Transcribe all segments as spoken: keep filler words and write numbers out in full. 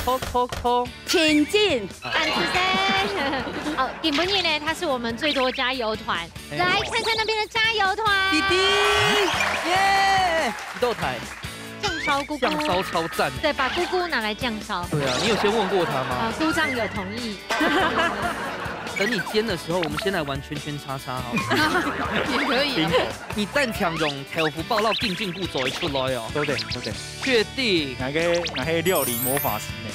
扣扣扣。请进。安子生。哦，顶本日呢，他是我们最多加油团。哎。来看看那边的加油团。弟弟，耶！豆台。酱烧姑姑。酱烧超赞。对，把姑姑拿来酱烧。对啊，你有先问过他吗？啊，姑丈有同意。等你煎的时候，我们先来玩圈圈叉叉好了。也可以啊。你單淨用豆腐包落金針菇做得出來哦。做得，做得。确定？𠊎个，𠊎个料理魔法师呢。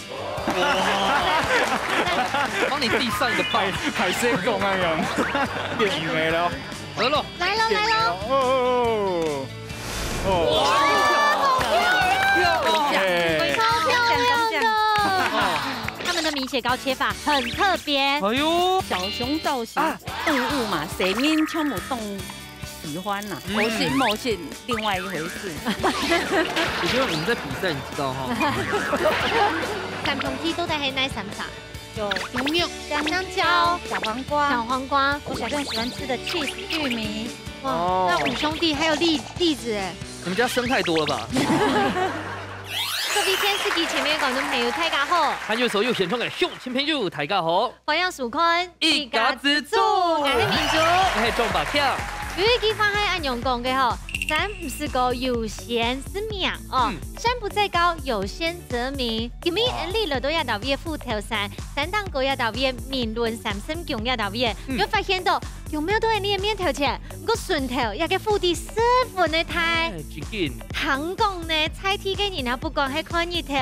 帮你递上一个棒。歹，歹勢講恁樣，變有名了。得了。来了，来了。哦，哦，哦，哦。哇，好漂亮。哎。超漂亮的。他们的米血糕切法很特别。哎呦。小熊造型。啊。动物嘛，谁人全部动喜欢啦，嗯。我是我是另外一回事。我觉得我们在比赛，你知道哈？三兄弟都在黑那三场。有牛肉、香蕉、小黄瓜。小黄瓜。我小朋友喜欢吃的 cheese 玉米。哇，哦。那五兄弟还有栗，栗子哎。你们家生太多了吧？各位电视机前面的观众朋友，大家好。还有所有现场的乡亲朋友，大家好。欢迎收看一家之煮，我是明珠。我是钟宝强。有一句话系恁样讲个吼，山毋使高，有仙则名哦，嗯。山不在高，有仙则名。今日哇。𫣆俚來到這搭位个虎頭山，山頂高這搭位个明崙三聖宮這搭位个，嗯。你會發現到，宮廟都在你个面頭前，毋過脣頭這个虎地十分个大。哎，真緊。聽講呢，在地个人啊，不管係看日頭，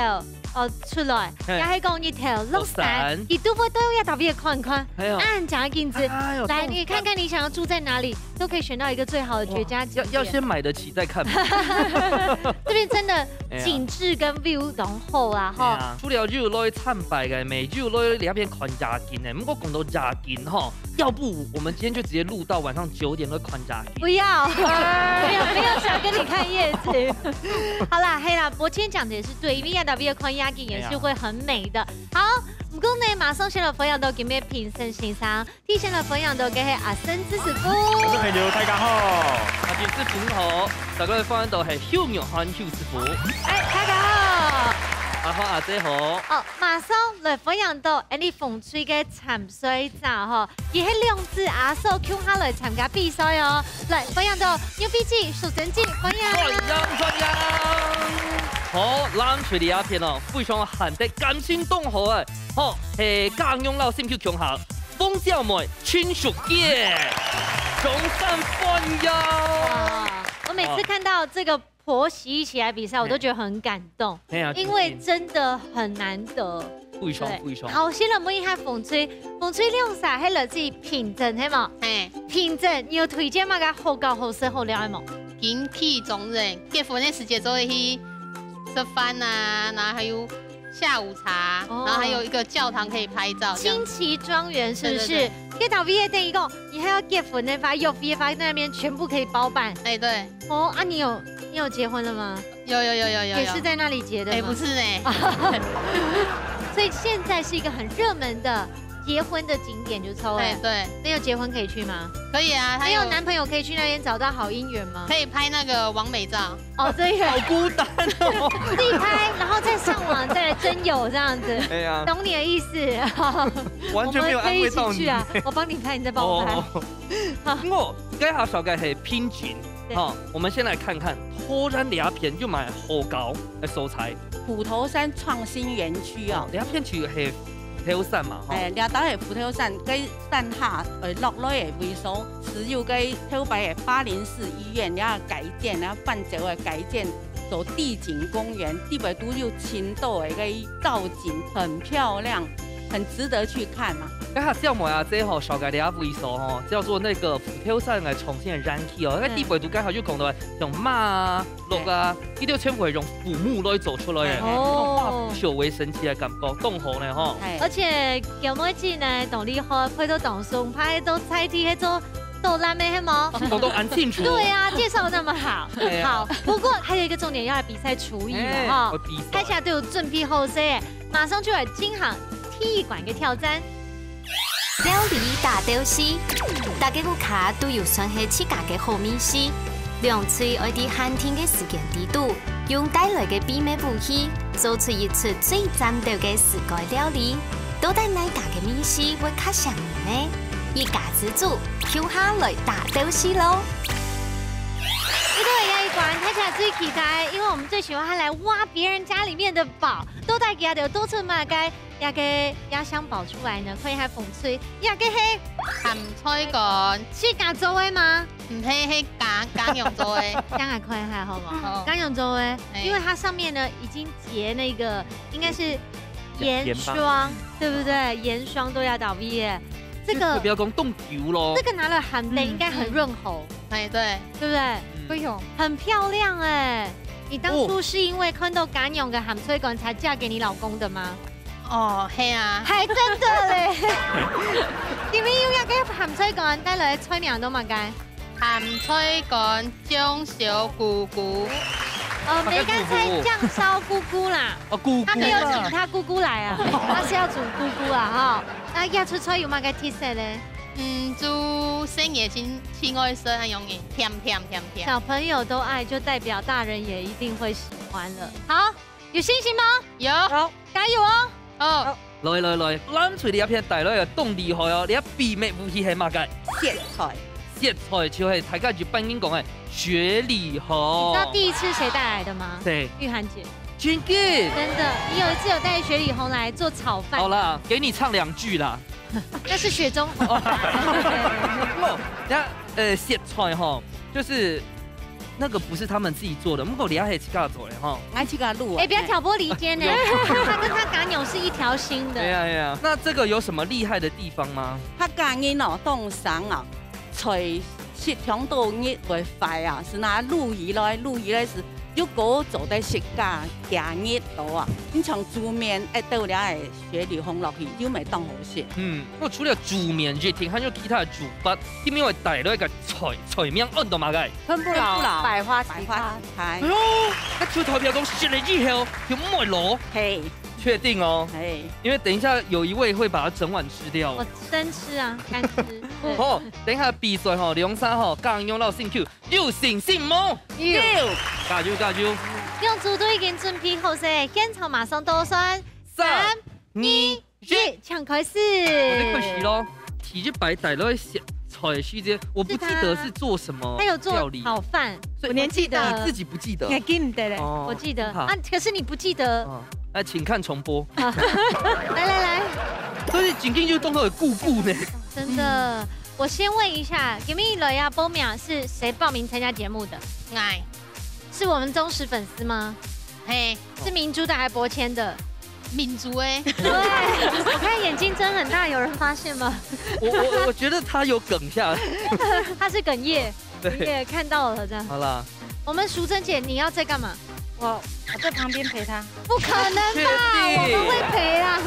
哦，出來，嘿。也係講日頭落山，落山。佢都會到這搭位看看，哎喲。恁正个景致。哎喲，來，到你看看你想要住在哪裡，都可以選到一個最好的絕佳景點。哇，要，要先买得起再看吧。這邊真的哎呀。景致跟 view 當好啦，吼。哎呀，除了有來參拜个，乜有來這片看夜景个。毋過講到夜景吼，要不我們今天就直接錄到晚上九點去看夜景。不要，沒有，沒有想跟你看夜景。好啦，係啦，伯謙講的也是對，因為這搭位看夜景也是會很美的。哎呀。好，毋過呢，馬上先來分享到今日評審先生，第一先來分享到个係阿生之師傅。觀眾朋友，大家好。啊，這係平和，大家分享到係邱玉涵邱師傅。哎，大家好。阿花阿姐好。哦，馬上來分享到，哎，你紅隊个參賽者吼，佢係兩子阿嫂共下來參加比賽哦。來，分享到牛飛姐、淑珍姐，歡迎。歡迎，歡迎。好，藍隊這片哦，非常難得，感情當好哎。好，係家娘摎心臼共下，鳳小妹、親屬姐，掌聲歡迎。哇，我每次看到這個婆媳一起來比賽，我都覺得很感動，嘿啊，因為真的很難得。非常，對。非常。好，先來問一下紅隊，紅隊兩儕係來自於平鎮，係無？嘿。平鎮，你有推薦麼个好搞、好食、好尞个無？金器庄園，結婚个時節做得去食飯啊，然後還有下午茶，哦。然後還有一個教堂可以拍照，這樣。金旗庄園是不是？對，對，對。該搭位等於講，你還要結婚的話，約會的話，那邊全部可以包辦。哎，對。哦，啊，你有，你有結婚了嗎？有，有，有，有，有，有。也是在那裡結的嗎？哎，不是呢。所以現在是一个很熱門的結婚的景點，就對了。哎，對。沒有結婚可以去嗎？可以啊，它有。沒有男朋友可以去那邊找到好姻緣嗎？可以拍那個網美照。 哦，對耶。好孤單哦。自己拍，然後再上網，再來徵友這樣子。哎呀。懂你的意思。完全沒有安慰到你。我們可以一起去啊，我幫你拍，你再幫我拍。哦。毋過，該下紹介係平鎮，對。好，我們先來看看，突然這片有麼个好搞个所在。虎頭山創新園區哦。這片就係虎頭山嘛，吼。哎，這搭係虎頭山，該山下，呃，落來个位所。 只有該頭擺个巴林市醫院，也改建，也辦走个改建，做地景公園，裡背都有盡多个該造景，很漂亮，很值得去看啊。該下小妹啊，這吼，紹介這位所吼，叫做那個虎頭山个創新園區哦。該裡背都剛好就講到像馬啊、鹿啊， 佢兜全部係用樹木來做出來个，哎，哦。那種化腐朽為神奇个感覺，當好呢吼。哎。而且九妹姐呢，當厲害，配到當鬆，拍到在地，還做導覽个，係無？講到恁清楚。對啊，介紹那麼好。哎呀。好，不過還有一個重點，要來比賽廚藝了哈。哎，要比賽。大家都有準備好勢，馬上就來進行第一關个挑戰。料理大鬥西，大家屋下都有算係自家个好味緒。兩隊愛在限定个時間裡肚，用帶來个秘密武器，做出一出最讚鬥个自家料理。到底哪家个味緒會較餳人呢？一家之煮，共下來打鬥敘囉！一到這一關，大家最期待，因為我們最喜歡來挖別人家裡面的寶。到底佢兜做出麼个 這个壓箱寶出來呢，看一下風水，這个係鹹菜乾。自家做个嗎？毋係，係家，家娘做个。這樣來看一下好不好？好。家娘做个，欸。因為它上面呢已經結那個，應該是鹽霜，鹽吧。對不對？鹽霜都要倒閉耶。這個，這個不要講凍久咯。這個拿來鹹的應該很潤喉。嗯。欸，對。對不對？嗯。哎喲。很漂亮欸。你當初是因為看到家娘个鹹菜乾才嫁給你老公的嗎？ 哦，係啊。還真的嘞。你們用這个鹹菜乾帶來个菜名都麼个？鹹菜乾醬燒牯牯。哦，梅乾菜醬燒牯牯啦。哦，牯牯。他沒有請他姑姑來啊，他是要煮牯牯啊，哈。那這出菜有麼个特色呢？嗯，就細人盡，盡愛食，恁樣个，甜甜甜甜。小朋友都愛，就代表大人也一定會喜歡了。好， 有信心嗎？有。有。加油哦！好。來來來，藍隊這片帶來个當厲害哦，這秘密武器係麼个？雪菜。雪菜就係大家一般人講个雪裡紅。你知道第一次誰帶來的嗎？誰？玉涵姐。真的？真的，你有一次有帶雪裡紅來做炒飯。好啦，給你唱兩句啦。那是雪中紅。哦，等下，呃，雪菜吼，就是 那個不是他們自己做的，毋過這下係自家做个吼。𠊎自家滷啊。哎，不要挑撥離間呢。他跟他家娘是一條心的。對啊，對啊。那這個有什麼厲害的地方嗎？客家人哦，當生啊，菜食忒多日會壞啊，係拿滷起來，滷起來係又過做得食加幾日多啊。你像煮麵，一兜這个雪裡紅落去，又毋會當好食。嗯，那除了煮麵，一定還有其他的煮法，因為我帶了一個菜，菜名安到麼个？ 春不老，春不老，百花齊開。百花齊開。哎喲，該就代表講食了以後就毋會老。嘿。確定哦。嘿。因為等一下有一位會把它整碗吃掉。我生吃啊，乾吃。對。好，等一下比賽吼，兩儕吼，家娘摎心臼，有信心無？有。有。加油，加油。兩組都已經準備好勢，現場馬上倒算。三、三、二、二、一，請開始。我就開始咯。第一擺帶來个雪菜時節，我不記得是做什麼料理。是他，他有做炒飯，所以我年紀大了，你自己不記得？我記得。我記得嘞。哦，我記得。很好。啊，可是你不記得。哦，那請看重播。啊，來，來，來。所以正經就當做牯牯呢。真的，嗯。我先問一下，今日來啊報名是誰報名參加節目的？𠊎。是我們忠實粉絲嗎？嘿。是明珠的還是柏謙的？ 明珠欸。對，我看眼睛睜很大，有人發現嗎？我，我，我覺得他有哽下來。他是哽咽，對。哽咽，看到了這樣。好啦。我們淑珍姐，你要在幹嘛？我，我在旁邊陪他。不可能吧？確定？我們會陪啦。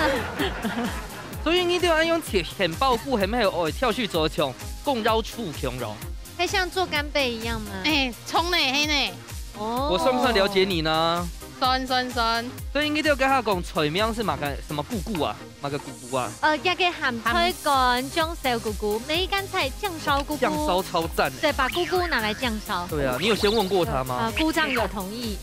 所以你就要用錢，錢包袱，還沒有，哦，跳去左窮，共邀出窮榮。還像做干貝一樣嗎？欸，衝呢，嘿呢。哦。我算不算了解你呢？ 算，算，算。所以你就跟他講菜名是麼个，什麼牯牯啊，麼个牯牯啊？呃，這个鹹菜乾醬燒牯牯，梅乾菜醬燒牯牯。醬燒超讚欸。對，把牯牯拿來醬燒。對啊，你有先問過他嗎？呃，姑丈有同意。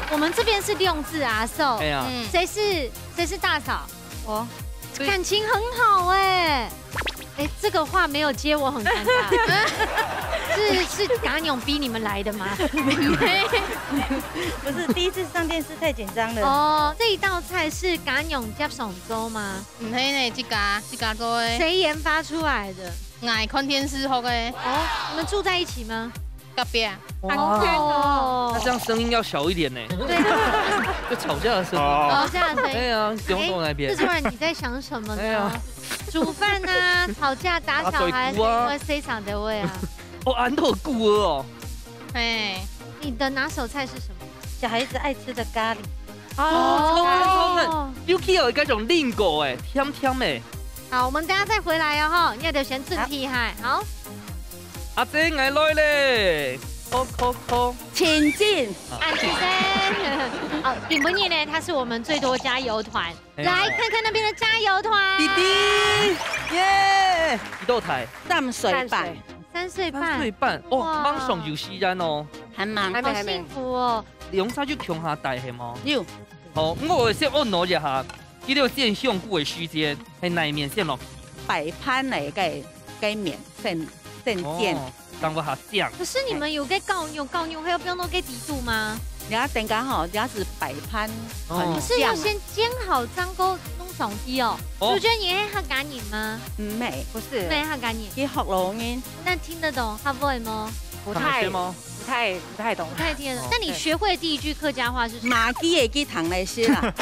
我們這邊是兩隻阿嫂，哎呀。嗯。誰是，誰是大嫂？ 哦，所以感情很好欸。欸，這個話沒有接，我很尷尬。是，是家娘逼你們來的嗎？不是，第一次上電視太緊張了。哦，這一道菜是家娘接上做嗎？毋係呢，自家，自家做个。誰研發出來的？𠊎看電視學个。哦，你們住在一起嗎？ 隔壁啊。哇。好看哦。那這樣聲音要小一點呢。對。就吵架的聲音。哦。吵架的聲音。對啊，不用動那邊。欸，這突然你在想什麼呢？哎呀。煮飯啊，吵架、打小孩，打嘴鼓啊。我非常的會啊。哦，恁多牯牯哦。嘿。你的拿手菜是什麼？小孩子愛吃的咖哩。哦，超讚，超讚。哦。尤其有該種令果欸，甜甜欸。好，我們等下再回來哦，吼，你要得先準備哈。好。 阿姐，𠊎來咧，叩叩叩。請進。啊，先生。哦，今晡日呢，他是我們最多加油團。哎。來看看那邊的加油團。弟弟，耶！幾多台？淡水版。淡水。三歲半。三歲半，哦，哇。馬上有時間哦。還吂。還吂，還吂。好幸福哦。兩儕就共下戴係無？有。好，𠊎先問你一下，這个煎香菇个時間係哪面先落？擺盤个該，該面先，先煎。哦，等𠊎下煎。可是你們有該絞肉，絞肉還有放到該底肚嗎？你要等下吼，你要是擺盤哦。很香。可是要先煎好，正過弄上去哦。哦。主持人，你係客家人嗎？毋係。不是。毋係客家人。佢學老人。那聽得懂客話無？不太，聽得懂嗎？不太，不太懂。不太聽得懂。哦。那你學會第一句客家話是什麼？馬基也去糖來吃啦。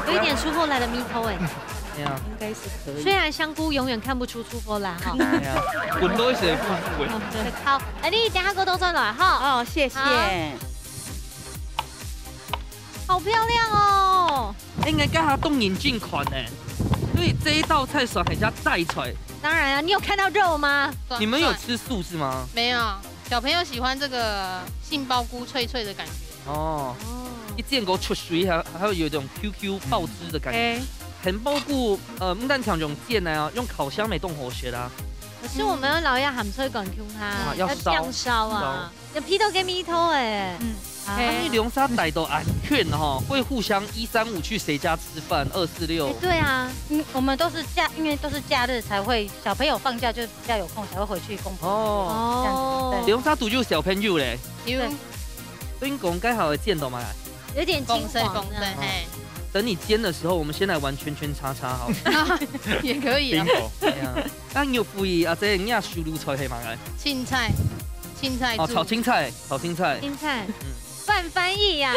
有一點出貨來的味道欸。對啊。應該是可以。雖然香菇永遠看不出出貨來哈。哎呀，滾多一些不不穩。好，哎，你等下給我倒轉來哈。哦，謝謝。好。好漂亮哦。哎，𠊎剛剛當認真看呢，所以這一道菜算係家帶出來。當然啊，你有看到肉嗎？你們有吃素是嗎？沒有，小朋友喜歡這個杏鮑菇脆脆的感覺。哦，哦。一見過出水，還，還有有一種Q Q爆汁的感覺。嗯。哎。杏鮑菇，呃，毋單淨用煎个啊，用烤箱乜當好食啊。可是我們要老要鹹菜乾香它，嗯。啊，要燒。要醬燒啊。燒。 有鼻到个味道欸。嗯。啊。哎。啊，你兩儕帶到恁近吼，會互相一三五去誰家吃飯，二四六。哎，對啊。嗯，我們都是假，因為都是假日才會，小朋友放假就比較有空，才會回去公婆那邊。哦。這樣子，對。兩儕都有小朋友咧。有。對。所以你講該下煎到嘛？有點金黃呢。講實，講實，嘿。等你煎的時候，我們先來玩圈圈叉叉好了。也可以啊。Bingo。對啊。 該你有注意啊，這你也收錄出來係麼个？青菜，青菜哦，煮。炒青菜，炒青菜。青菜。嗯。亂翻譯呀。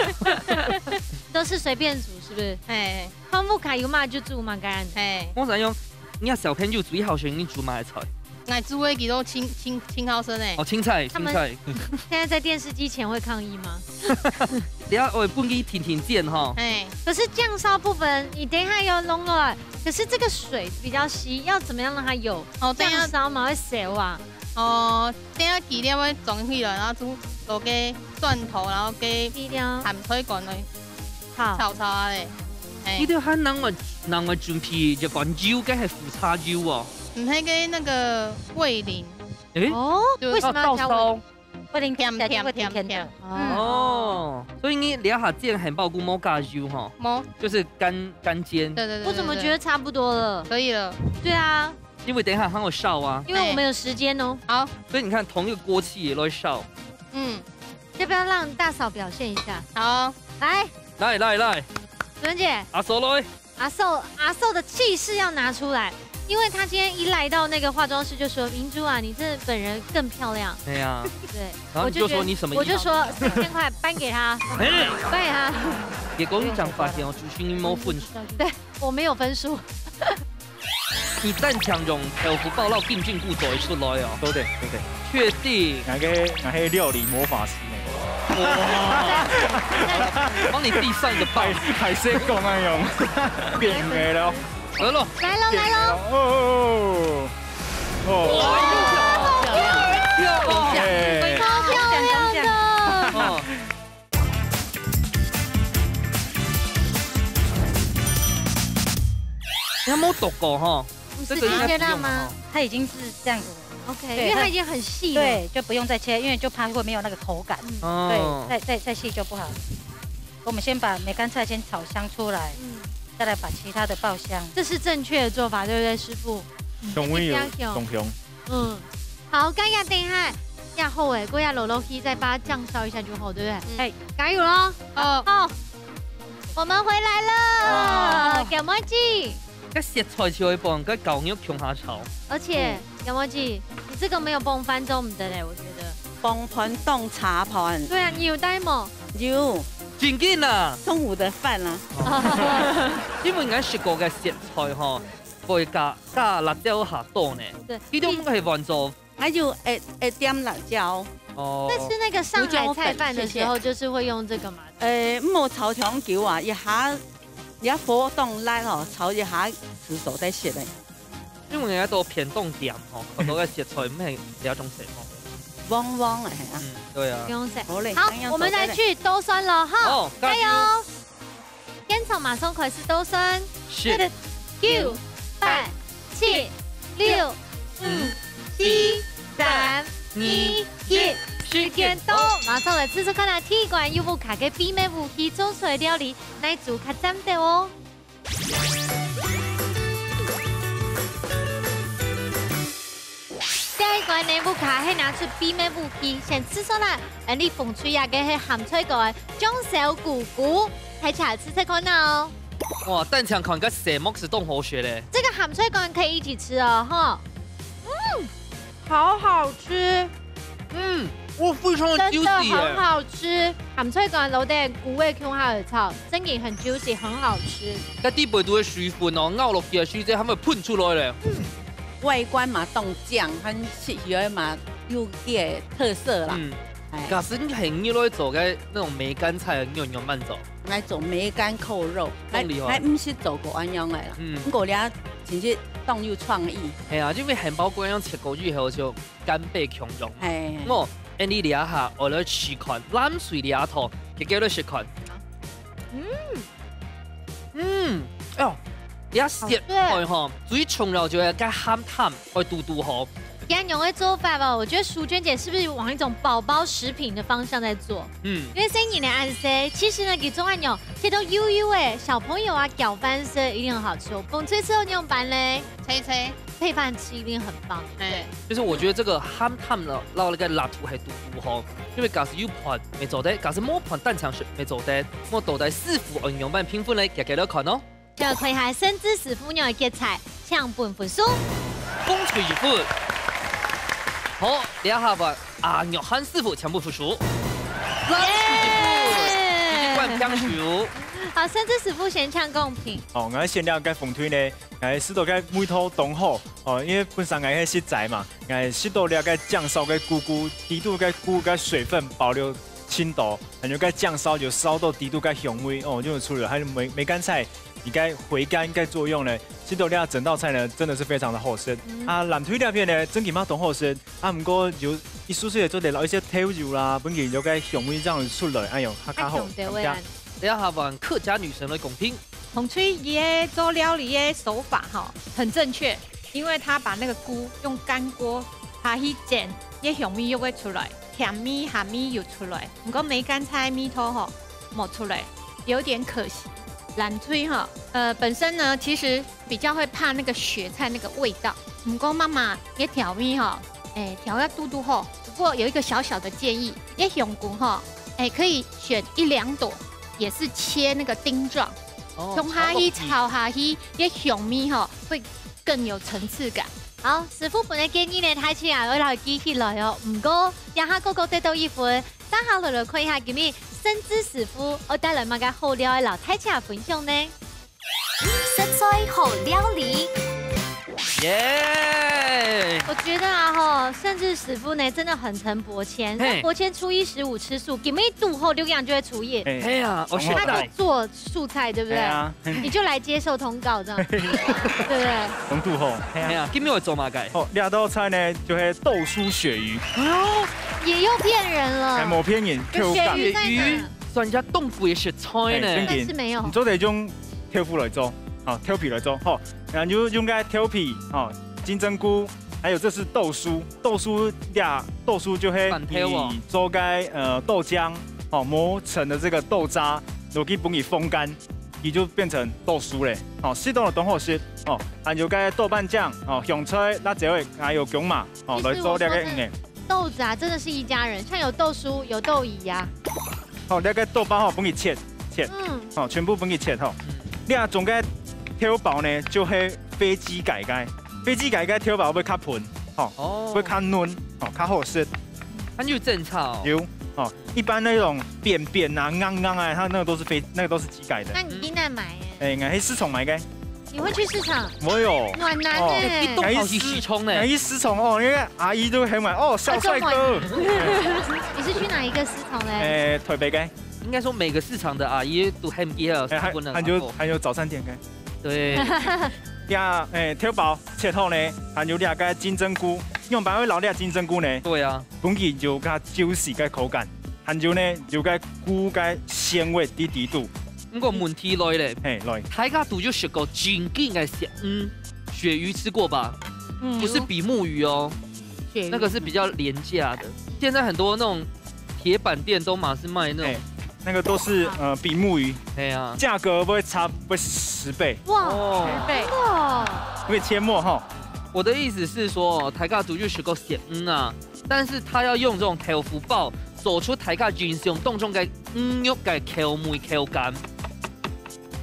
都是隨便煮，是不是？嘿。看屋下有麼就煮麼个。嘿。𠊎想講，你个小朋友最好選你煮麼个菜？𠊎煮个佢都盡，盡，盡好食呢。哦，青菜，他們青菜。現在在電視機前會抗議嗎？等下我分佢定定見吼。嘿。可是醬燒部分，你等一下要弄落來，可是這個水比較稀，要怎麼樣讓它有？ 哦，等下醬燒嘛，會燒啊。哦，等下佢了會裝起來，然後就落个蒜頭，然後个肥料。鹹菜乾來好。炒炒啊咧。哎。佢兜還另外，另外準備一碗油，該係苦茶油哦。毋係个那個味淋。誒？哦，對。為什麼要加味淋？哦，倒燒。 會淋甜甜甜甜甜。甜甜甜。哦。哦，所以你這下煎杏鮑菇無加油吼？無。就是乾，乾煎。對，對，對，我怎麼覺得差不多了？對，對，對。可以了。對啊。因為等一下還有燒啊。因為我們有時間哦。好。所以你看，同一個鍋氣也在燒。嗯。要不要讓大嫂表現一下？好。來。來，來，來。主任姐。阿嫂來。 阿壽，阿壽的氣勢要拿出來，因為他今天一來到那個化妝室就說：「明珠啊，你真的本人更漂亮。」哎呀，對，然後你就說：「我就覺得，你什麼意思？」我就說：「三千塊搬給他，哎。搬給他。」結果你講發現哦，主持人沒有分數。對，我沒有分數。你單淨用豆腐包摎金針菇做得出來哦。對，對，對。 確定？𠊎个，𠊎个料理魔法師呢。哇！幫你遞上一個棒。歹，歹勢講啊，用變美了。來了。來了，來了。哦，哦，哦。哇，漂亮，漂亮。哎。超漂亮的。哦。 你還沒剁過哈？不是這個應該不用了哈。切辣嗎？它已經是這樣子了。OK，對，因為它已經很細了。它，對，就不用再切，因為就怕會沒有那個口感。嗯。哦。對，再，再，再細就不好。我們先把梅乾菜先炒香出來，嗯。再來把其他的爆香。這是正確的做法，對不對，師傅？香味有，一定要香。香香。 嗯，好，該也等一下，也好誒，過要落落去，再把它醬燒一下就好，對不對？嗯。哎。加油咯！哦。好，我們回來了，哦。小妹子。該食材就會放該絞肉共下炒。而且，嗯。小妹子，你這個沒有傍飯都毋得嘞，我覺得。傍飯當茶飯。對啊，你有帶無？有。真緊啊！中午的飯啊。哦。因為𠊎食過个食材吼， 會加，加辣椒較多呢。對。佢都毋係換做。還有會，會點辣椒。哦。在吃那個上海菜飯的時候，胡椒粉，謝謝。就是會用這個嘛。呃，毋好炒傷久啊，一下，一下火當辣哦，炒一下就熟得食咧。因為人家都偏東點吼，很多个食材毋係這種食法。黃黃个，係啊。嗯，對啊。不用洗。好嘞，好，那樣我們來去兜酸了哈。哦，加油。加油！ 現場馬上開始兜酸。十、九、八、七、六、五、四、三、二、一，時間到，馬上來試試看啊！第一關有屋下个秘密武器做出來料理，哪組較讚得哦？第一關呢，屋下係拿出秘密武器，先試試啦！恁呢紅隊啊，个係鹹菜乾、醬燒菇菇，大家試試看啊哦！哇，單淨看个色目係當好食咧！這個鹹菜乾可以一起吃哦，吼！嗯，好好吃。嗯，哇，非常的 真的 juicy 耶。很好吃。鹹菜乾摎等菇仔共下來炒，真的很 juicy，很好吃。該底背肚个水分哦，咬落去个時節，還會噴出來咧。嗯，外觀嘛當靚，很食起來嘛有个特色啦。嗯，哎。假使你係你來做个那種梅乾菜，你有仰般做？來做梅乾扣肉，當厲害。來，來，毋識做過恁樣个啦。嗯。不過你啊，真是當有創意。係啊，因為漢堡粿樣切過以後就 乾貝共樣。係。哦，恁呢這下，𠊎來試看，藍隊這套，佢叫你試看。嗯。嗯，哎喲，這色彩吼，最重要就係該鹹淡愛堵堵好。這樣个做法哦，我覺得淑娟姐是不是往一種寶寶食品的方向在做？嗯。因為細人仔恁細，其實呢，佢做恁樣，切到幼幼个，小朋友啊，攪飯食一定很好吃哦。紅隊這仰般咧？脆脆。 配飯吃一定很棒。哎。對。就是我覺得這個鹹淡个，摎該辣度係堵堵好，因為假使有飯乜做得，假使無飯單淨食乜做得，𠊎到底師傅愛仰般評分呢？遽遽來看哦。就看一下盛智師傅仰个結菜，請分分數。紅隊一分。好，這下換阿玉涵師傅請分分數。藍隊一分，耶！一關平手。好，盛智師傅先請公平。好，𠊎先了解紅隊呢， 𠊎食到該味道當好，哦，因為本身𠊎係食齋嘛，𠊎食到這个醬燒个菇菇，底肚个菇个水分保留盡多，還有該醬燒就燒到底肚个香味，哦，就有出來，還有梅，梅乾菜，佢个回甘个作用呢，食到這整道菜呢，真的是非常的好食。嗯。啊，藍隊這片呢，真个嘛當好食，啊，毋過有一絲絲个做得落一些豆油啦，分佢有个香味這樣出來，哎喲，較，較好，較香對味啊。感覺。等一下換客家女神來公平。 紅隊佢个做料理个手法吼，很正確，因為他把那個菇用乾鍋下去煎，佢香味又會出來，甜味、鹹味又出來。毋過梅乾菜味道吼，無出來，有點可惜。藍隊吼，呃，本身呢，其實比較會怕那個雪菜那個味道，毋過媽媽个調味吼，哎，調到堵堵好。不過有一個小小的建議，這香菇吼，哎，可以選一兩朵，也是切那個丁狀， 哦，共下去炒下去，炒落去。這香味吼，會更有層次感。好，師傅分个建議呢，大家愛牢記起來哦。毋過，這下各各得到一分，等下來來看一下今日盛智師傅愛帶來麼个好料愛摎大家分享呢？食材好料理。耶！我覺得啊吼，盛智師傅呢，真的很疼伯謙，嘿。伯謙初一十五吃素，今日堵好六樣就會初一。嘿。嘿啊，我現在。他不做 素菜，對不對？哎呀。你就來接受通告，這樣，對不對？紅隊吼。哎呀，今日愛做麼个？哦，這道菜呢，就係豆酥鱈魚。哎喲，也又騙人了。哎，無騙人，就鱈魚在哪？鱈魚算一下東北个食材呢。哎，真的。但是沒有。你做得用豆腐來做，啊，豆皮來做，吼，然後就用該豆皮，吼，金針菇，還有這是豆酥，豆酥呀，豆酥就係飯頭哦。你做該，呃，豆漿，哦，磨成的這個豆渣，落去分佢風乾。 佢就變成豆酥咧。哦，適當个當好食。哦，還有該豆瓣醬，哦，香菜、辣椒个，還有薑嫲，哦，其實來做這个魚呢。我說真的，豆子啊，真的是一家人，像有豆酥、有豆姨呀。哦，這个豆包吼，分佢切，切。嗯。哦，全部分佢切吼。嗯。這種个豆包呢，就係飛機改个。飛機改个豆包會較賁，吼，哦。會較嫩，吼，較好食。還有爭差哦。有，哦，一般那種扁扁啊、硬硬啊，它那個都是飛，那個都是 機改个。那你去哪買欸？哎，𠊎去市場買个。你會去市場？無喲。暖男欸。哦。你都跑去市場呢？𠊎去市場哦，那個阿姨都喊𠊎，哦，小帥哥。你是去哪一個市場嘞？哎，台北个。應該說每個市場的阿姨都喊佢啊，哎，還，不能啊。還有，還有早餐店个。對。呀，哎，豆包切好呢，還有這个金針菇，用白會老這金針菇呢？對啊。 分佢有个juicy个口感，還有呢，有个菇个鮮味在裡肚。毋過問題來咧，嘿，來。大家都有食過正經个鱈魚，鱈魚吃過吧？嗯。不是比目魚哦。那个是比较廉价的。现在很多那种铁板店都嘛是卖那种，哎，那个都是，呃，比目鱼，哎呀，价格会差，会十倍。哇，哦，十倍。哇，因为切末哈。我的意思是说，大家都有食过鹹魚啊，但是他要用这种豆腐包，做出大家印象当中个魚肉个口味口感。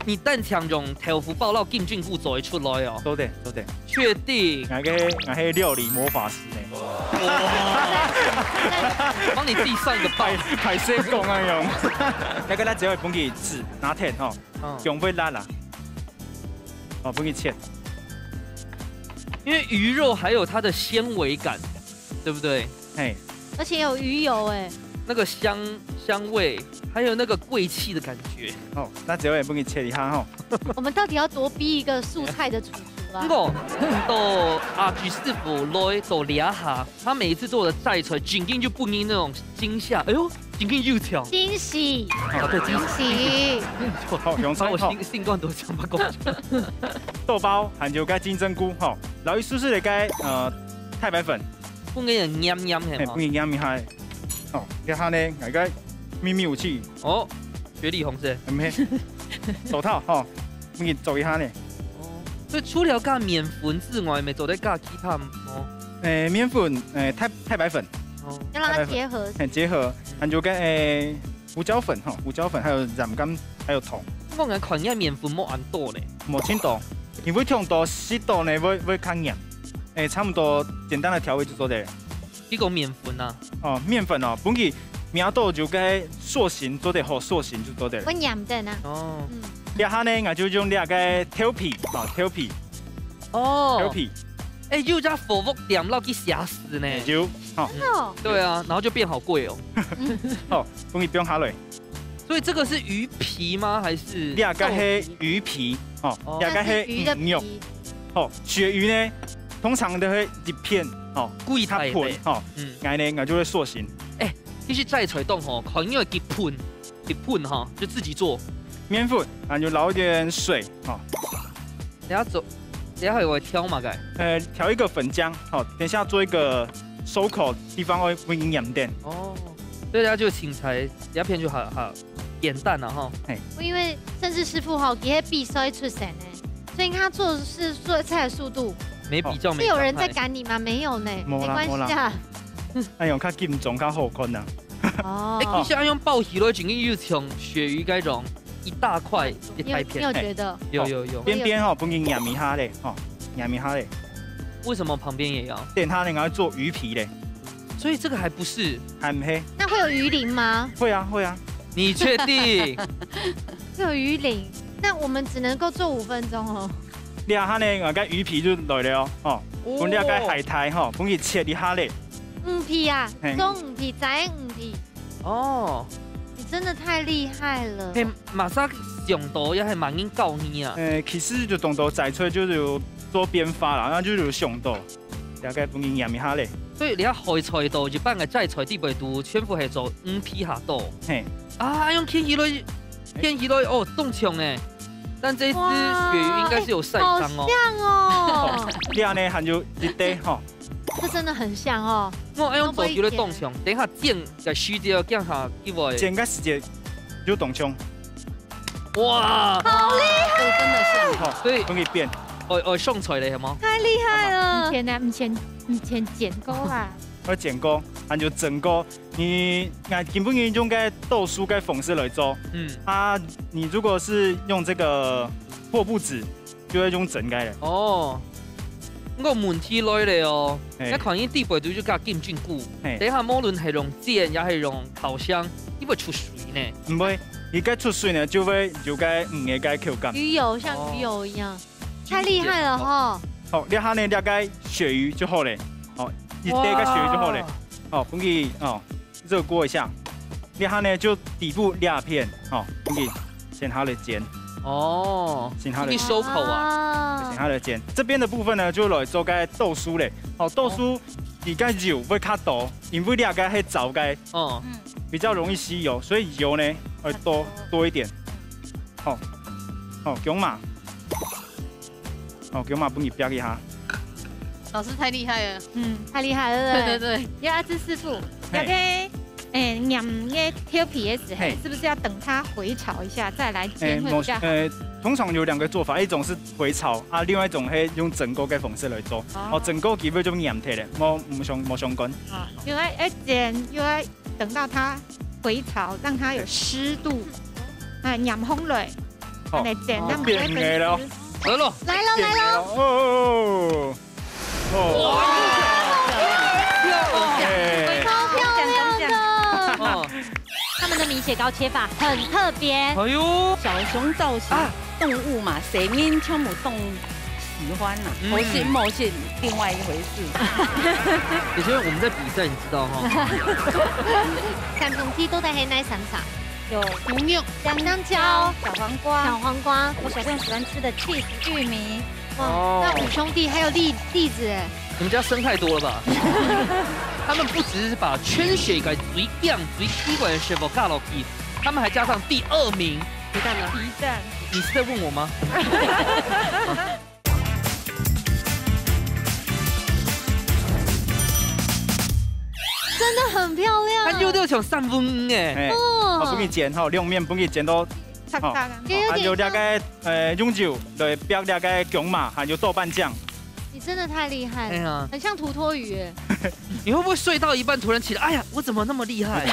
你單淨用豆腐包摎金針菇做得出來哦。做得，做得。確定？𠊎个，𠊎係料理魔法師呢。幫你自己算一个包。歹，歹勢講啊用。該个辣椒愛分佢煮，拿忒吼，嗯。用會辣啦。哦，分佢切。因為魚肉還有它的纖維感，對不對？嘿。而且有魚油欸。那個香，香味，還有那個貴氣的感覺。哦，辣椒愛分佢切一下吼。我們到底要多逼一個素菜的廚廚啊？毋過，到阿志師傅來到這下，他每一次做的齋菜，正經就分人那種驚嚇，哎喲，正經有條。驚喜。啊，對，驚喜。驚喜。好，用菜吼。把我心，心肝都想不過去。豆包，還有該金針菇吼，摎佢少少个該，呃，太白粉。分佢黏黏係嘛？嘿，分佢黏一下。哦，這下呢，𠊎个祕密武器。哦，雪裡紅係？毋係，手套吼，分佢做一下呢。哦，所以除了加麵粉之外，還做得加其他哦？誒，麵粉，誒，太，太白粉。哦。要讓它結合。太白粉，很結合，還有跟，誒，胡椒粉吼，胡椒粉還有鹽甘，還有糖。我眼看人家麵粉無恁多呢。無盡多，因為忒多，適度呢會，會較黏。誒，差不多簡單的調味就做得了。 這個麵粉啊。哦，麵粉哦，分佢摸到就該塑形，做得好塑形就做得了。會黏等啊。哦。嗯。這下呢，𠊎就用這個豆皮，哦，豆皮。哦。豆皮。哎，有隻火鍋店摎佢寫字呢。有，哦。真的哦。對啊，然後就變好貴哦。哦，分佢放下來。所以這個是魚皮嗎？還是這個係魚皮，哦，哦。這個係魚肉。那是魚的皮。哦，鱈魚呢，通常都會一片，哦，幾大个。較薄，哦。嗯。𠊎呢，𠊎就會塑形。哎，其實齋菜檔吼，看到一盆，一盆哈，就自己做。麵粉，然後就撈一點水，哦。等下做，等下還有調嘛，該？呃，調一個粉漿，好，等一下做一個收口地方會，會黏點。哦，所以等下就芹菜，等下片就好，好，扁擔了哈。嘿。我因為盛世師傅吼，佢係比賽出身的，所以他做事做菜的速度，沒比較，哦。沒傷害。是有人在趕你嗎？沒有呢，無啦，沒關係啊。無啦。哎喲，較緊張，較好看啊。哦。哎，其實愛用包起來，正經有像鱈魚該種一大塊一大片。你有，你有覺得？有，有，有。邊邊吼，分佢黏一下咧，吼，黏一下咧。為什麼旁邊也要？等下呢，𠊎愛做魚皮咧。所以這個還不是？還毋係。那會有魚鱗嗎？會啊，會啊。你確定？會有魚鱗，那我們只能夠做五分鐘哦。這下呢，𠊎个魚皮就來了哦，吼，哦。分這个海苔吼，分佢切一下咧。魚皮啊，嘿。做魚皮，摘魚皮。 哦。你真的太厲害了。嘿，麼儕想到，也係麼人教你啊？呃，其實就當多摘出來就有做變化啦，然後就有想到，大概分佢黏一下咧。所以你看海菜到一般个摘菜底背肚，全部係做魚皮下肚。嘿。啊，用牽起來，牽起來，哦，當像欸。但這一隻哇，鱈魚應該是有曬傷哦。好像哦。這樣呢，還有一堆吼。 這真的很像哦。我愛用做久的當像，等一下煎个時節，驚下一位。煎个時節有當像。哇！好厲害！這個真的像。好，所以分佢變。哦，哦，上菜了，係嗎？太厲害了！以前呢，以前，以前剪過啦。我剪過，還有整過。你，啊，根本用个倒數个方式來做。嗯。啊，你如果是用這個破布子， 就會用蒸个咧。哦，毋過問題來咧哦，嘿。你看佢底背肚就加金針菇，嘿。等一下無論係用煎也係用烤箱，佢會出水呢。毋會，佢該出水呢，就會有該魚个該口感。魚油，像魚油一樣。哦。太厲害了吼。好，這下呢，這个鱈魚就好咧。好，一堆个鱈魚就好咧。哇。好，分佢，哦。 熱鍋一下，這下呢就底部這片，吼，你先下來煎。哦，先下來煎。你收口啊。啊。先下來煎。這邊的部分呢，就來做該豆酥咧。好，豆酥哦。你該油會較多，因為這个係燥个，哦。嗯。比較容易吸油，所以油呢會多，較多。多一點。好，好，薑嫲。好，薑嫲分你煏一下。老师太厉害了。嗯，太厉害了，对不对？对，对，对。要阿志师傅，嘿。要给，哎，娘个调皮的时候，嘿。是不是要等它回潮一下再来煎会比较好？哎，呃，通常有两个做法，一种是回潮啊，另外一种是用蒸过的方式来做。哦。哦，蒸过基本就黏忒了，无，无相，无相干。啊，又要，要煎，又要等到它回潮，让它有湿度，哎，黏烘了，好。来煎，哦，让它变硬了。来了。来了，来了。哦，哦，哦。 哦。哇，漂亮，漂亮。哎。超漂亮的。哦。他们的米血糕切法很特别。哎呦。小熊造型，啊。动物嘛，谁人全部都喜欢啦，嗯。好吃不好吃，另外一回事。以前我们在比赛，你知道哈？三兄弟都在黑奶三茶。有牛肉、香蕉、小黄瓜。小黄瓜。我小朋友喜欢吃的 cheese 玉米。 哇，哦。那五兄弟还有栗，栗子哎。你们家生太多了吧？他们不只是把全世界最强、最奇怪的食物加落去，他们还加上第二名皮蛋呢？皮蛋。你是在问我吗？真的很漂亮。它又，又像三文鱼哎。哎，哦。我分你剪哈，兩面分你剪到，好，好，有点像。还有大概，呃，用油来煸那个薑嫲，还有豆瓣酱。 你真的太厉害了，哎呀。很像土托鱼耶。你会不会睡到一半突然起来，哎呀，我怎么那么厉害？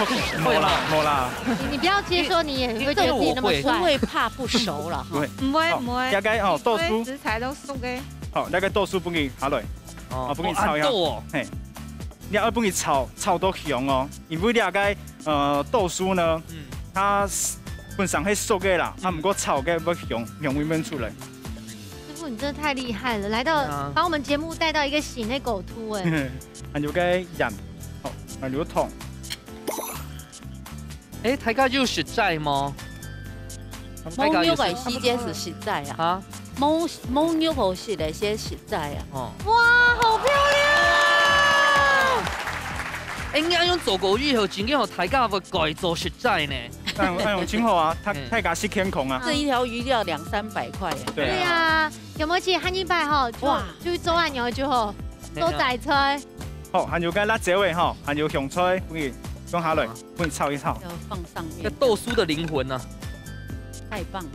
没啦，没啦。你，你不要接说你也会觉得自己那么帅。因为，因为我会。因为怕不熟了哈。不会。不会，好，不会。大概哦，豆酥。因为食材都熟的。好，大概豆酥分你下來，哦，啊，分你炒一下。哦，恁多哦。嘿，你要分你炒，炒到香哦，因為你大概，呃，豆酥呢，嗯。它本身係熟个啦，啊，嗯。不過炒个會香，香味會出來。 師傅，你真的太厲害了，來到，對啊。把我們節目帶到一個新的高度哎。還有个鹽，好，還有糖。哎，大家有食齋嗎？大家有食，無肉个時節係食齋啊。啊？無，無肉好食个先食齋啊。哦。哇，好漂亮！哎，你恁樣做過以後，真个吼，大家會改做食齋呢。 哎喲，哎喲，真好啊，大，嗯。大家食健康啊。這一條魚要兩三百塊耶。對啊。對啊，有沒有記得下一擺吼，就，哇。就做恁樣就好，對啊。做齋菜。好，還有个辣椒仔吼，還有香菜，分你放下來，好啊。分你炒一炒。要放上面。這豆酥的靈魂呢？太棒了。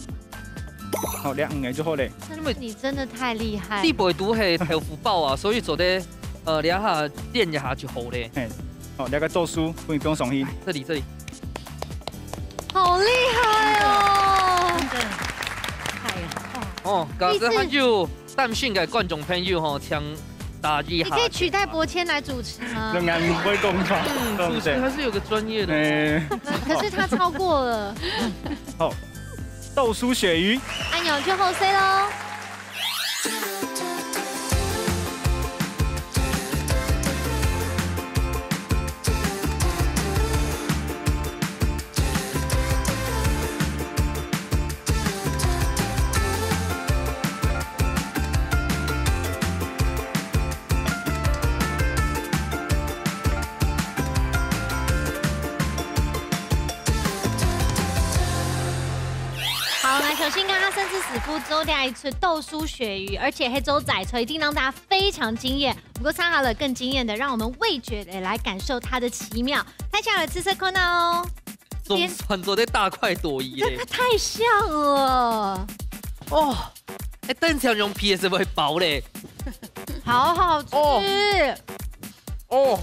好，兩個就好嘞。真的，你真的太厲害。你背肚係豆腐包啊，所以做得，呃，兩下練一下就好嘞。嘿，好，這個豆酥分你放上去。這裡，這裡。 好厲害哦！真的，太好。哦，假使還有擔心个觀眾朋友吼，請打一下。你可以取代伯謙來主持嗎？仍然不會公道，嗯，對不對？主持還是有個專業的。哎。可是他超過了。好，豆酥鱈魚。哎喲，就好勢咯。 好，來，首先剛剛三隻師傅做了一出豆酥鱈魚，而且還做齋菜，一定讓大家非常驚豔。不過，接下來更驚豔的，讓我們味覺也來感受它的奇妙。大家來吃吃看哦。總算做得大快朵頤嘞。這個太像了。哦，哎，等下用皮也係會飽嘞。好好吃。哦。 哦。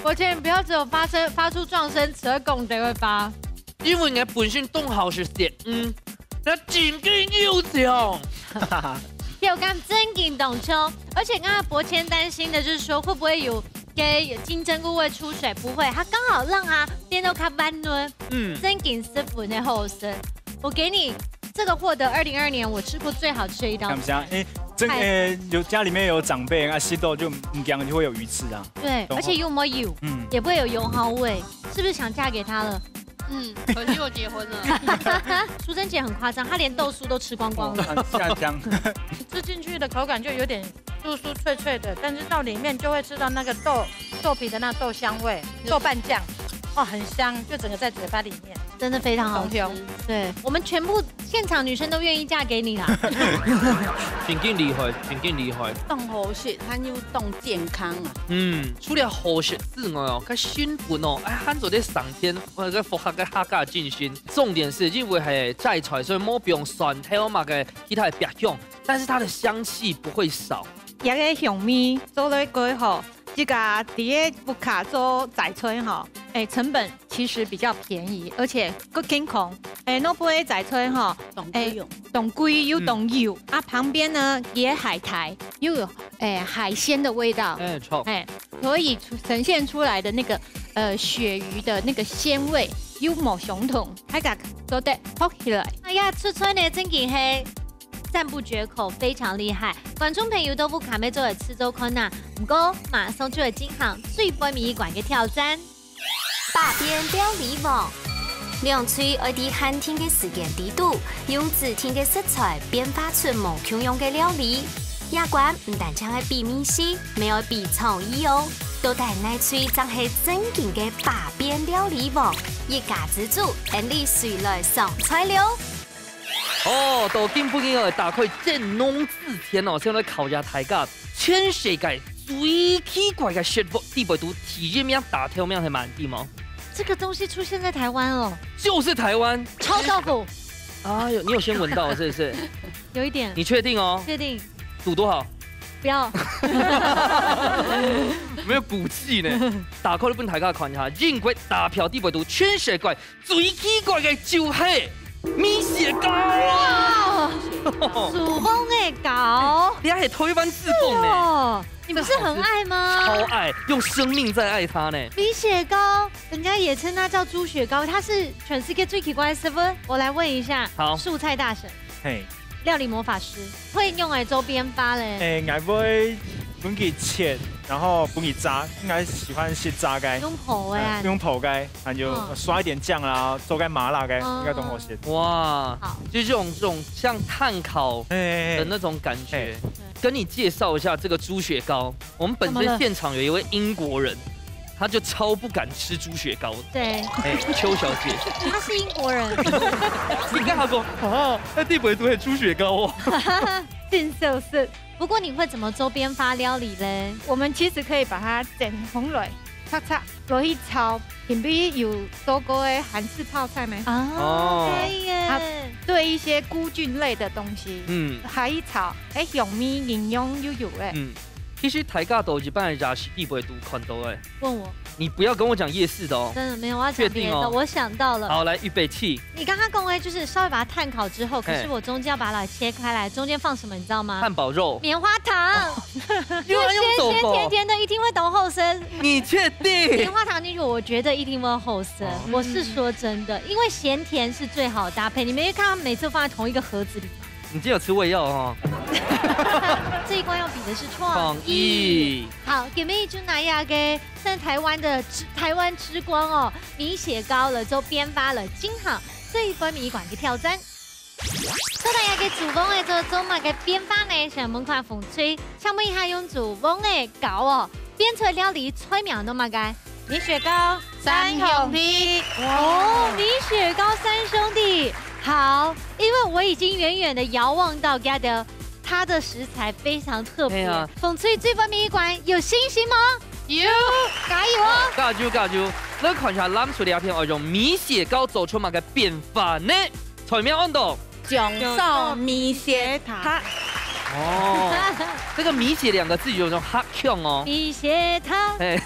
伯謙，你不要只有發聲，發出狀聲詞，會講得會吧？因為𠊎本身當好食鱈魚，嗯，該真个有像。口感真个當像，而且剛剛伯謙擔心的就是說會不會有，給金針菇會出水，不會，它剛好讓它變到較軟嫩，嗯。真个十分个好食。我給你 這個獲得二零二二年我吃過最好吃的一道菜。感謝。哎，真，太，呃，有，家裡面有長輩啊，食到就毋驚，就會有魚刺啊。對，懂嗎？而且又沒有油，嗯。也不會有油耗味，是不是想嫁給他了？嗯，可惜我結婚了。淑珍姐很誇張，她連豆酥都吃光光了。哦，下鄉。吃進去的口感就有點酥酥脆脆的，但是到裡面就會吃到那個豆，豆皮的那豆香味，有。豆瓣醬，哦，很香，就整個在嘴巴裡面。真的非常好吃。对，我们全部现场女生都愿意嫁给你啦。真正厲害，真正厲害。當好食，還有當健康啊。嗯，除了好食之外哦，該成本哦，哎，還做得省錢，呃，該符合該客家精神。重點係因為係齋菜，所以無用蒜頭嘛个其他个別樣，但是它的香氣不會少。這个香味做得過好，自家在屋下做齋菜吼，哎，成本其實比較便宜，而且更健康。哎，外背个齋菜吼，當貴哦。當貴又當油，啊，旁邊呢也海苔，又有哎海鮮的味道，哎，著。哎，所以呈現出來的那個呃鱈魚的那個鮮味又無相同，大家做得學起來。哎呀，出菜呢真經係讚不絕口，非常厲害。觀眾朋友都不卡妹做得試做看呐，不過馬上就要進行最尾一關个挑戰。百變料理王。兩隊愛在限定个時間裡肚，用指定个食材變化出無共樣个料理。這關毋單淨愛比味緒，乜愛比創意哦。到底哪隊正係正經个百變料理王？一家之煮，𫣆俚隨來上菜了。哦，到今晡日哦，打開蒸籠之前哦，先來考一下大家，全世界最奇怪个食物，裡背肚第一名、打頭名係麼个無？這個東西出現在台灣哦，就是台灣。臭豆腐，哎呦，你有先聞到是不是？有一點，你確定哦？確定？賭多少？不要，沒有骨氣呢。打開來分大家看一下，英國打票裡背肚全世界最奇怪个就係米血糕。哇，手工的糕，你還係台灣製造呢？哦，你不是很愛嗎？超愛，用生命在愛它呢。米血糕，人家也稱它叫豬血糕，它是全世界最奇怪的食物。我來問一下，好素菜大神，嘿，料理魔法師，會用來做變化嘞？誒，𠊎會分佢切，然後分佢炸，應該喜歡食炸个，用烰个啊嗯，用烰个，那就嗯刷一點醬啦，做个麻辣个，嗯應該都好食。哇好，就這種這種像炭烤哎的那種感覺哎。跟你介紹一下這個豬血糕，我們本身現場有一位英國人，他就超不敢吃豬血糕的。對，哎，邱小姐，他是英國人，你剛好說啊，那裡背肚係豬血糕哦。真小食。不過你會怎麼做變化料理嘞？我們其實可以把它剪紅來，擦擦，落去炒。你不是有做過的韓式泡菜嗎？啊，哦可以耶，啊對一些菇菌類的東西，嗯，下去炒，哎，香味營養又有了。嗯，其實大家都一般的夜市裡背肚看到的，問我，你不要跟我講夜市的哦。真的沒有，我要講別的，確定哦我想到了。好，來預備起，你剛剛講的就是稍微把它炭烤之後，可是嘿我中間要把它切開來，中間放什麼你知道嗎？漢堡肉，棉花糖，又要用手鮮鮮甜剝。甜的，一定會當好食。你確定棉？花糖進去，我覺得一定會好食哦。我是說真的，因為鹹甜是最好的搭配。你沒看它每次放在同一個盒子裡嗎？你今天有吃胃藥哦？這一關要比的是創創意。意。好，今日就拿一個在台灣的之台灣之光哦，米血糕了做變化了，進行最尾一關个挑戰。到底這個廚房个做做麼个變化呢？想問看紅隊，請問一下用廚房个糕哦，變出來料理菜名做麼个？米血糕、三兄弟，哦，米血糕三兄弟。好，因為我已經遠遠的遙望到該个，它的食材非常特別。對啊紅隊最尾一關有信心嗎？有，加油哦！加油加油！來看一下，藍隊這片愛用米血糕做出麼个變化呢？菜名安到醬燒米血塔。哦，這個米血兩個字有種哈腔哦。米血塔，哎，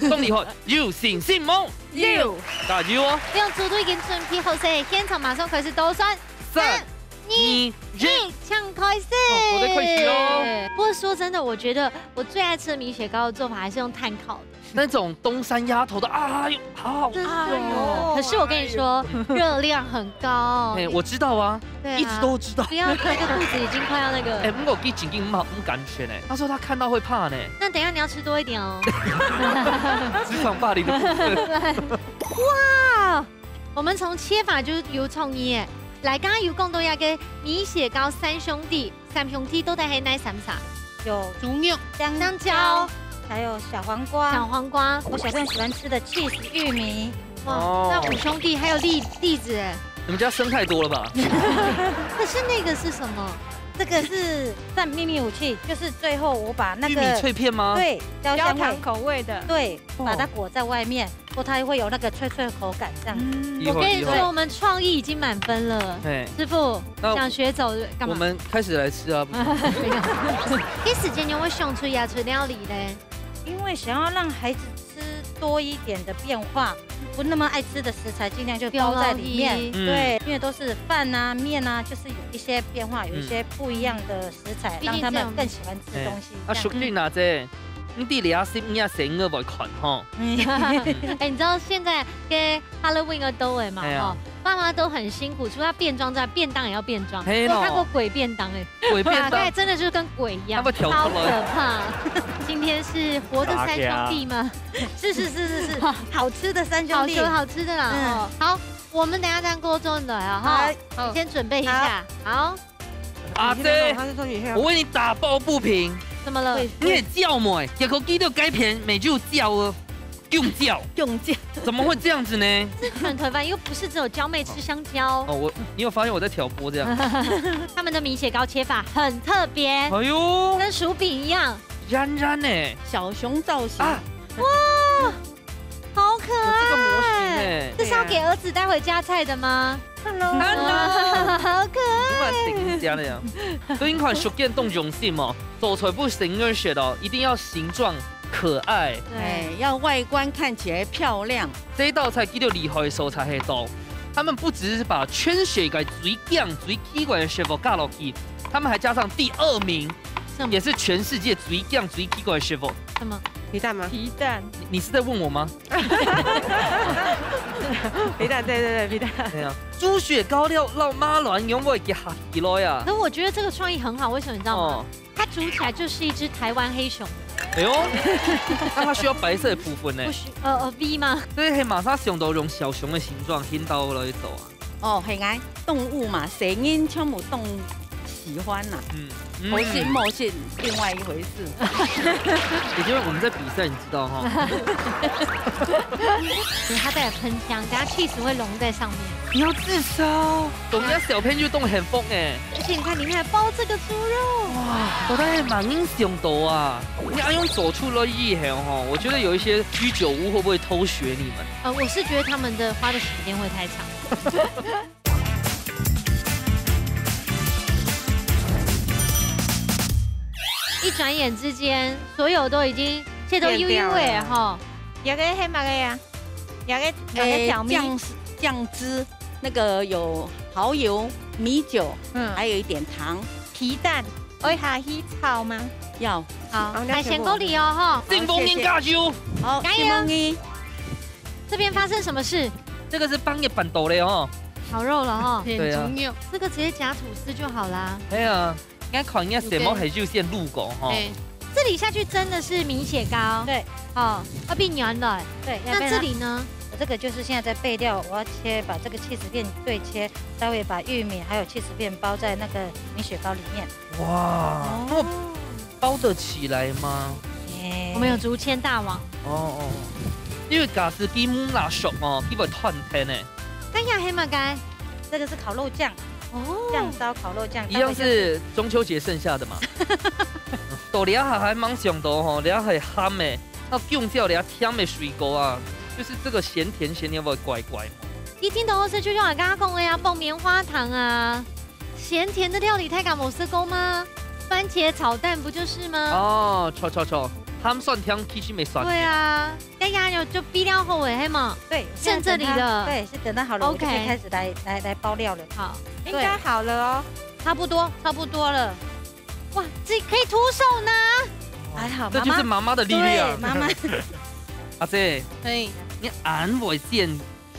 當厲害，有信心無？有。加油哦！兩組都已經準備好勢，現場馬上開始倒算。三、二、一，一。請開始。哦，做得開始哦。不過說真的，我覺得我最愛吃的米血糕的做法還是用炭烤的。那種東山鴨頭的，哎呦，好好吃哦。可是我跟你說，熱量很高。哎，我知道啊，對啊一直都知道。不要，那個肚子已經快要那個。哎，不過佢正經毋好，毋敢食呢。他說他看到會怕呢。那等一下你要吃多一點哦。職場霸凌的部分。哇，我們從切法就有創意耶。來，剛剛有講到一個米血糕三兄弟，三兄弟到底係哪三儕？有豬肉、香香蕉、還有小黃瓜。小黃瓜。我小朋友喜歡吃的cheese玉米，哇，哦。那五兄弟还有栗，栗子哎。你们家生太多了吧？可是那个是什么？这个是算秘密武器，就是最后我把那个玉米脆片吗？对，焦焦香味，糖口味的。对，哦。把它裹在外面，然后它会有那个脆脆的口感这样子。嗯。我跟你说，以后，以后。我们创意已经满分了。嘿。师傅，那想学走干嘛？我们开始来吃啊，不是？没有。其实今天我想出也出料理嘞。 因为想要让孩子吃多一点的变化，不那么爱吃的食材，尽量就包在里面。不要浪费。嗯。对，因为都是饭啊、面啊，就是有一些变化，有一些不一样的食材，嗯。让他们更喜欢吃东西，哎，啊，这样。淑君啊，这，你知你阿叔、你阿叔个会看吼。嗯。哎，你知道现在跟 Halloween个都会嘛，哎呀。吼，爸妈都很辛苦，除了变装之外，便当也要变装。嘿咯。我有看过鬼便当，哎。鬼便当。打开真的就是跟鬼一样，他会跳出来。超可怕。今天是活的三兄弟吗？是，是，是，是，是，好吃的三兄弟。好吃，好吃的啦，嗯。哦。好，我们等一下再过桌来啊，哈。好。你先准备一下。好。好。阿姐，我为你打抱不平。怎么了？你个蕉妹，结果佢都改变，美就蕉哦。 弓蕉。弓蕉。怎么会这样子呢？这全台湾又不是只有蕉妹吃香蕉。哦，我，你有发现我在挑拨这样？他们的米血糕切法很特别，哎呦。跟薯饼一样。圆圆呢。小熊造型。啊。哇，好可爱。有这个模型哎。这是要给儿子带回家菜的吗？Hello。Hello。好可爱。你蛮顶家的呀。所以你看，食物当用心哦，做菜不省而食哦，一定要形状 可爱。对。哎，要外观看起来漂亮。这一道菜佢个厉害个所在係到，他们不只是把全世界最靚、最奇怪的食物加落去，他们还加上第二名，什么？也是全世界最靚、最奇怪的食物。什么？皮蛋吗？皮蛋。你，你是在问我吗？皮蛋，对，对，对，皮蛋。对啊，猪血糕料，让马卵用味给哈起来呀。可我觉得这个创意很好，为什么你知道吗？哦。 它煮起来就是一只台湾黑熊。哎呦，那它需要白色的部分呢？不需，呃，呃，V吗？所以係馬上想到用小熊的形狀，引導來做啊。哦，係啊，動物嘛，細人全部都喜歡啦。嗯，嗯。好食無食，另外一回事。也就是我们在比赛，你知道哈？因为它带了喷枪，等下 cheese 会融在上面。你要自杀哦，我们家小朋友都很疯哎。而且你看里面还包这个猪肉。哇，到底係麼人想到啊？你要用走出来以后哈，我觉得有一些居酒屋会不会偷学你们？呃，我是觉得他们的花的时间会太长。一转眼之间，所有都已经切到幼幼诶哈。变掉了。有个黑马个呀。 有个，有个诶，小米。酱，酱汁，那个有蠔油、米酒，嗯。还有一点糖。皮蛋，愛下去炒嗎？要。好，好，海鲜锅里哦，哈。好，幸福人加油。谢谢。好，加油。幸福你。这边发生什么事？这个是半夜半斗的哦。烤肉了哈。对啊。这个直接夹吐司就好啦。哎呀。 应该烤应该什么还有线路过哈。对，这里下去蒸的是米血糕。对。哦，要变圆了。对，要变了。那这里呢？我这个就是现在在备料，我要切，把这个起司片对切，待会把玉米还有起司片包在那个米血糕里面。哇，哦。那么包得起来吗？耶。我们有竹签大王。哦，哦，哦。因为假使佢毋拿熟哦，佢會斷忒呢。等一下，黑马该。这个是烤肉酱。 哦。酱烧烤肉酱，一样是中秋节剩下的嘛。大家还，还蛮想到吼，大家还鹹的，那弓蕉，大家甜的水果啊，就是这个咸甜咸甜会怪怪。一听到好食，就像我刚刚讲的呀，放棉花糖啊，咸甜的料理，大家有吃过吗？番茄炒蛋不就是吗？哦，错错错，鹹酸甜其实没酸甜。对啊， 那鴨肉就備料好了，係嗎？对，剩这里了。现在等它，对，是等它好了，我就可以OK。开始来，来，来包料了。好。应该好了哦。对。差不多，差不多了。哇，这可以徒手拿。还好，这就是妈妈，妈妈的力量。对，妈妈。阿姐，嘿。你恁会煎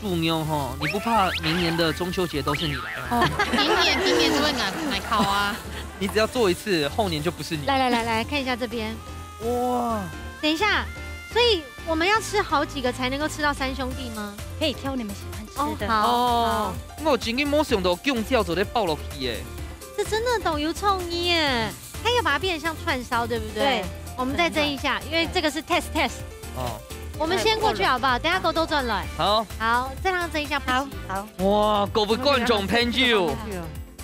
猪肉吼，你不怕明年的中秋节都是你来哦？哦，明年，明年就会拿，拿烤啊。你只要做一次，后年就不是你。来，来，来，来，看一下这边。哇。等一下，所以 我们要吃好几个才能够吃到三兄弟吗？可以挑你们喜欢吃的。哦，好，哦，好。我真个没想到弓蕉做得包落去耶。这真的都有创意耶！它要把它变得像串烧，对不对？对。我们再蒸一下，因为这个是 test test。哦。我们先过去好不好？等下兜兜转来。好，好，再让这一下不急。好，哇，各位观众朋友，去哦。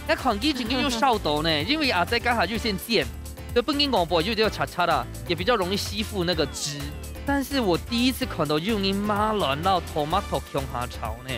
那看佢正經有燒到呢，因為阿姐剛好就先煎，所以本身外背就比較柴柴啦，也比較容易吸附那個汁。但是我第一次看到有人馬卵摎tomato共下炒呢。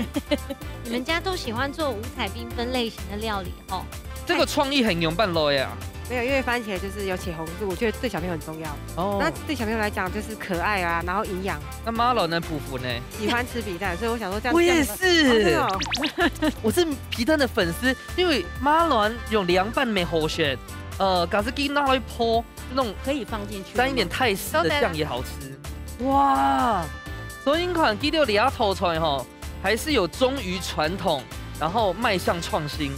你们家都喜欢做五彩缤纷类型的料理哦。這個創意很仰般來啊？没有，因为番茄就是有茄红素，我觉得对小朋友很重要。哦那对小朋友来讲就是可爱啊，然后营养，那馬卵的部分呢？喜欢吃皮蛋，所以我想说这样。我也这样子哦，真是的，哦。我是皮蛋的粉絲，因為馬卵用涼拌乜好食，呃，假使佢拿來烰，那種可以放进去。沾一點泰式的醬也好吃。哇，所以你看，這道這道菜吼，還是有忠於傳統，然後邁向創新。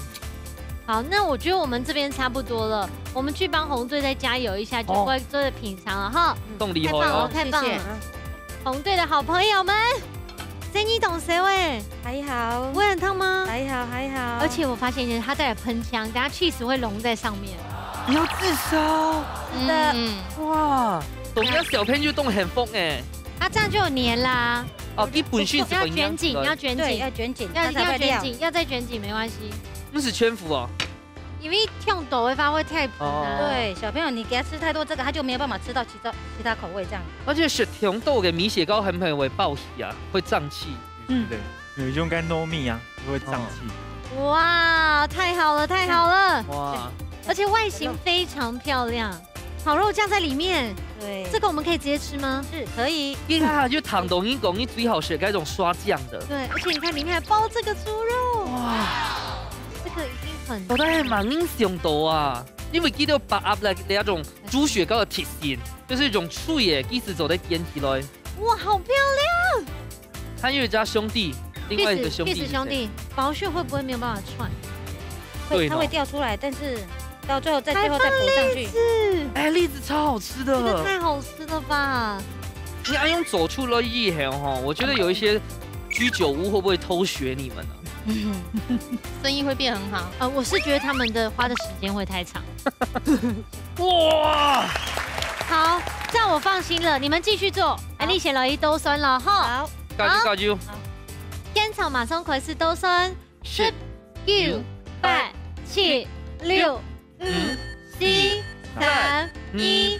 好，那我觉得我们这边差不多了，我们去帮紅隊再加油一下，就哦乖乖的品尝了哈。當厲害太棒了，哦！太棒了！謝謝紅隊的好朋友们，这你懂谁喂？还好不，会很烫吗？还好，还好。而且我发现一件，它带了喷枪，等下 cheese 会融在上面。你要自燒是的，嗯，哇！人家小朋友都很瘋哎。它这样就有黏啦。哦，你本身是要卷紧，要卷对，紧，要卷紧，要它才会掉。要卷紧，要再卷紧没关系，不是全服哦。因为烫到的话会太补啊。哦对，小朋友，你给他吃太多这个，他就没有办法吃到其他其他口味这样。而且食甜豆个米血糕很容易會爆氣啊，會脹氣。嗯，對，有用該糯米啊，就會脹氣。哇，太好了，太好了！哇，而且外形非常漂亮，烤肉酱在里面，对，这个我们可以直接吃吗？是可以。一下就燙到你講你最好食該種刷醬的。对，而且你看里面还包这个猪肉，哇，这个一定很到底係麼人想到啊？因為佢都把握了那種豬血糕的特性，就是用脆的，其實做得煎起來。哇，好漂亮！還有一家兄弟，另外一個兄弟是誰？Kiss 兄弟，薄屑会不会没有办法串？对哦会，它会掉出来，但是到最后再最后再补上去。是，哎，栗子超好吃这个的。太好吃了吧！你愛用走出來以後哈，我覺得有一些居酒屋會不會偷學你們呢？生意会变很好。呃，我是觉得他们的花的时间会太长。哇，好，这样我放心了，你们继续做。哎，你先来一兜酸了哈。好，加油加油！现场马上开始兜酸，十、九、八、七、六、五、四、三、二、一，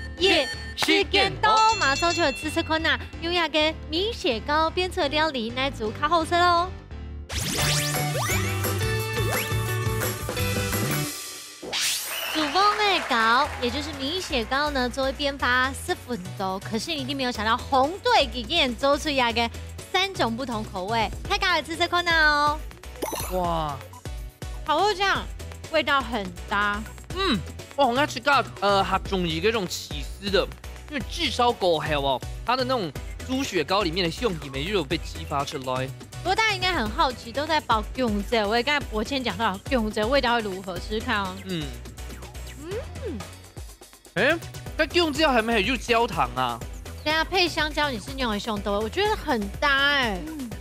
时间到，马上就来試試看呐，用那个米血糕变出的料理，哪一組較好食哦。廚房个糕，也就是米血糕呢，做一邊花十分鐘，可是你一定沒有想到，紅隊佢竟然做出來个三種不同口味，大家來試試看哦。哇，烤肉醬味道很搭，嗯，我好愛食个呃，較中意該種起司的，因為炙燒過後哦，它的那種豬血糕裡面的香氣味又有被激發出來。不過大家應該很好奇，都在包薑汁，我也剛才伯謙講到薑汁味道會如何，試試看哦。嗯，嗯，哎，該薑汁還沒有就焦糖啊？等一下配香蕉，你是用來用的，我覺得很搭哎、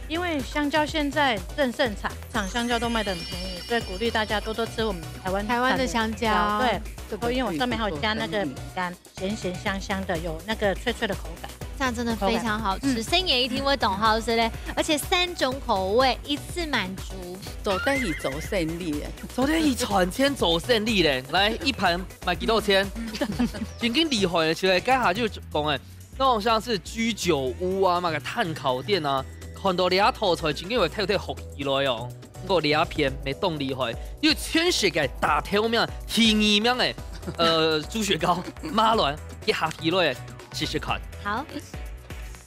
因为香蕉现在正盛产，产香蕉都卖得很便宜，所以鼓励大家多多吃我们台湾台湾的产香蕉，对，然后因为我上面还有加那个饼干，咸咸香香的，有那个脆脆的口感。這樣真的非常好吃，嗯生也一定會懂好吃嘞，而且三種口味一次滿足。做得去做生理个。昨天一餐千做生理嘞，來一盤賣幾多錢？已經厲害了起來，該下就講哎，那種像是居酒屋啊，麼个炭烤店啊，看到這道菜，真經會偷偷學起來哦。不過這片無當厲害，因為全世界打頭名、第二名个，呃，豬血糕、馬卵，佢下起來試試看。好，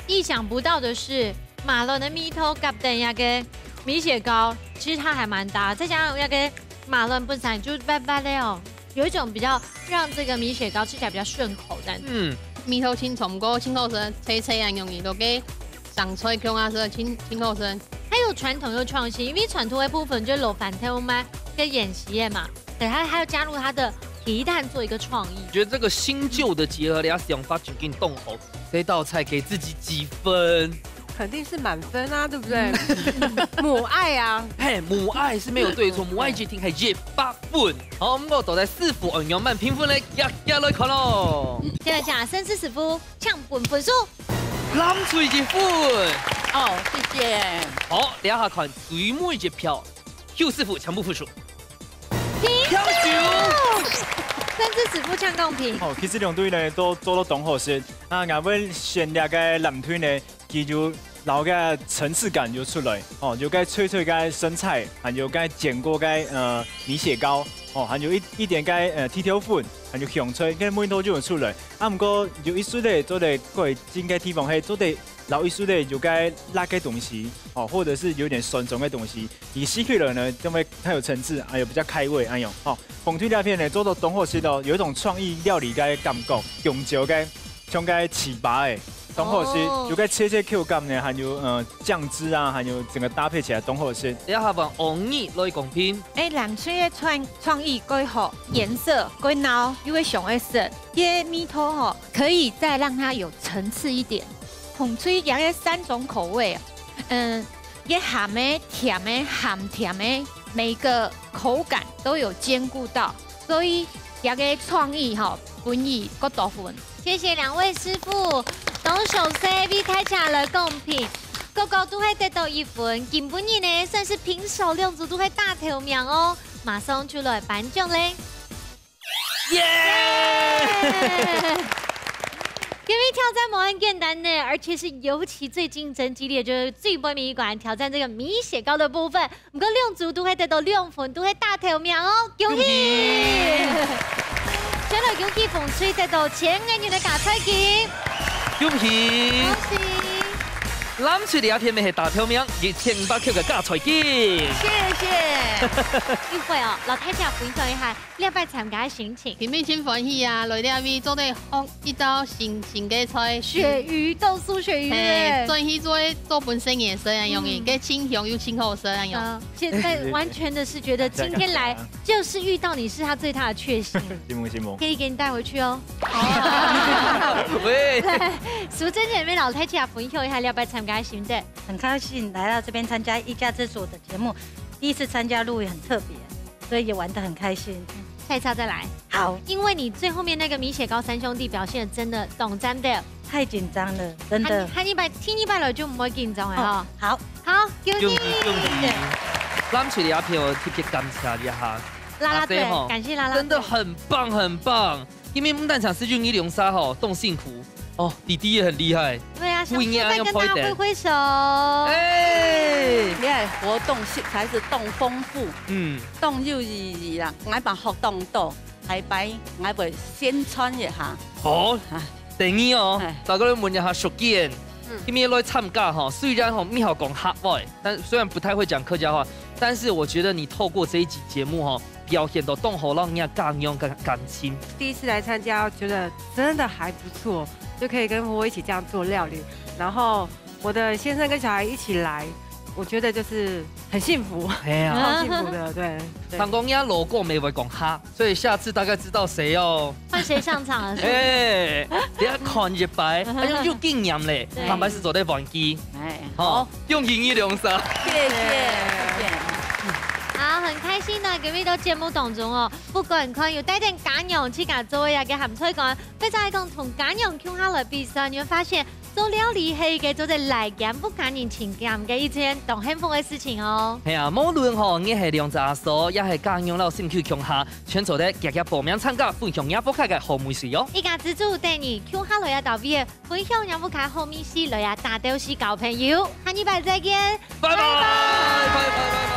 意想不到的是，馬卵的味道夾等那個米血糕，其實它還蠻搭，再加上那個馬卵本身就白白的哦，有一種比較讓這個米血糕吃起來比較順口的感覺。嗯，味道清爽，毋過清口食，脆脆啊，容易落个生菜薑啊，食清清口食。它又傳統又創新，因為傳統的部分就係滷番豆嘛，跟芫荽的嘛，對，它還要加入它的皮蛋做一個創意。覺得這個新舊的結合，這想法真經當好。這道菜給自己幾分？肯定是滿分啊，對不對？母愛啊，嘿，母愛是沒有對錯，母愛一定係一百分。好，毋過到底師傅愛仰般評分呢？遽遽來看咯。現在請先生師傅搶分分數。藍隊一分。哦，謝謝。好，這下看最尾一票，邱師傅全部副手。平手！甚至師傅搶公平。哦，其實兩隊呢，都做到當好勢。啊，𠊎會選這個藍隊呢，佢就摎个層次感就出來。哦，有个脆脆个生菜，還有个煎過个，呃，米血糕。哦，還有一，一點个，呃，地豆粉，還有香菜，个味道就有出來。啊，毋過有一息仔做得改進个地方，係做得摎一息仔有个辣个東西，哦，或者是有點酸酸个東西。你吸起來呢，就會較有層次，還有比較開胃，恁樣。哦，紅隊這片呢，做到當好勢哦，有一種創意料理个感覺，香蕉个，像个粢粑仔，當好勢，哦。有个脆脆口感呢，還有，呃，醬汁啊，還有整個搭配起來當好勢。這下換王二來公平。哎，藍隊个創，創意蓋好，顏色蓋鬧，又會想愛食，這味道吼，可以再讓它有層次一點。紅隊這個三種口味啊，嗯， 个鹹个、甜个、鹹甜个，每個口感都有兼顧到，所以這個創意吼，分佢較多分。謝謝兩位師傅，當詳細為大家來公平，各個都會得到一分。今晡日呢，算是平手，兩組都會打頭名哦，馬上就來頒獎咧。 耶！今日挑戰無恁簡單呢，而且是尤其最競爭激烈，就是最尾一關挑戰這個米血糕的部分。毋過兩組都會得到兩分，都會打頭名哦，恭喜！恭喜！先來恭喜紅隊得到千個銀个加菜金，恭喜！恭喜！藍隊這片乜係打頭名，一千五百塊个加菜金。謝謝。一會哦，摎大家分享一下 這擺參加个心情。今晡日真歡喜啊，來這位做得學一道新新个菜。鱈魚，豆酥鱈魚，嘿，欸。轉去做，做分細人食恁樣个，嗯。該清香又清好食恁樣。嗯，現在完全的是覺得今天來就是遇到你是他最大的確幸。承蒙，承蒙。可以給你帶回去哦。喂。來，淑珍姐妹摎大家分享一下這擺參加个心得。很開心來到這邊參加一家之煮的節目，第一次參加露營很特別。 所以也玩得很開心。下一次要再來。好。因為你最後面那個米血糕三兄弟表現得真的當讚的。太緊張了，真的。下，下禮拜，下禮拜來就毋會緊張了哈。哦，好。好，恭喜。恭喜，恭喜。藍隊這片特別感謝一下啦啦隊，阿姐吼，感謝啦啦隊。真的很棒，很棒。因為毋單淨係有你兩儕吼，當辛苦。 哦，弟弟也很厲害。對啊，想說再跟大家揮揮手。哎。你看活動性才是當豐富，嗯。當有意義啦。𠊎嘛學當多，下擺𠊎會宣傳一下。好，啊。等你哦，哎。再過來問一下淑娟，嗯。今日來參加吼，雖然吼，毋曉講客話，但雖然不太會講客家話，但是我覺得你透過這一集節目吼， 表現到當好，摎若家娘个感情。第一次來參加，覺得真的還不錯，就可以跟婆婆一起這樣做料理。然後我的先生跟小孩一起來，我覺得就是很幸福，哎呀。超幸福的，對，對。聽講若老公乜會講客，所以下次大概知道誰要換誰上場了，是不是？哎，你要看一擺，哎喲，有經驗咧，對。坦白係做得忘記。哎，吼，好。 恭喜你兩儕。謝謝，謝謝。好，很開心呢，今日到節目當中哦，不管看有帶等家娘自家做个鹹菜乾，或者係講同家娘共下來比賽，你會發現做料理係一個做得拉近屋下人情感个一件當幸福个事情哦。係啊，無論吼，你係兩隻阿嫂，也係家娘摎心臼共下，全做得遽遽報名參加，分享若屋下个好味緒哦。一家之煮等你共下來啊，到位。 分享若屋下好味緒，來啊，打鬥敘交朋友，下禮拜再見，拜拜，拜拜。拜拜，拜拜。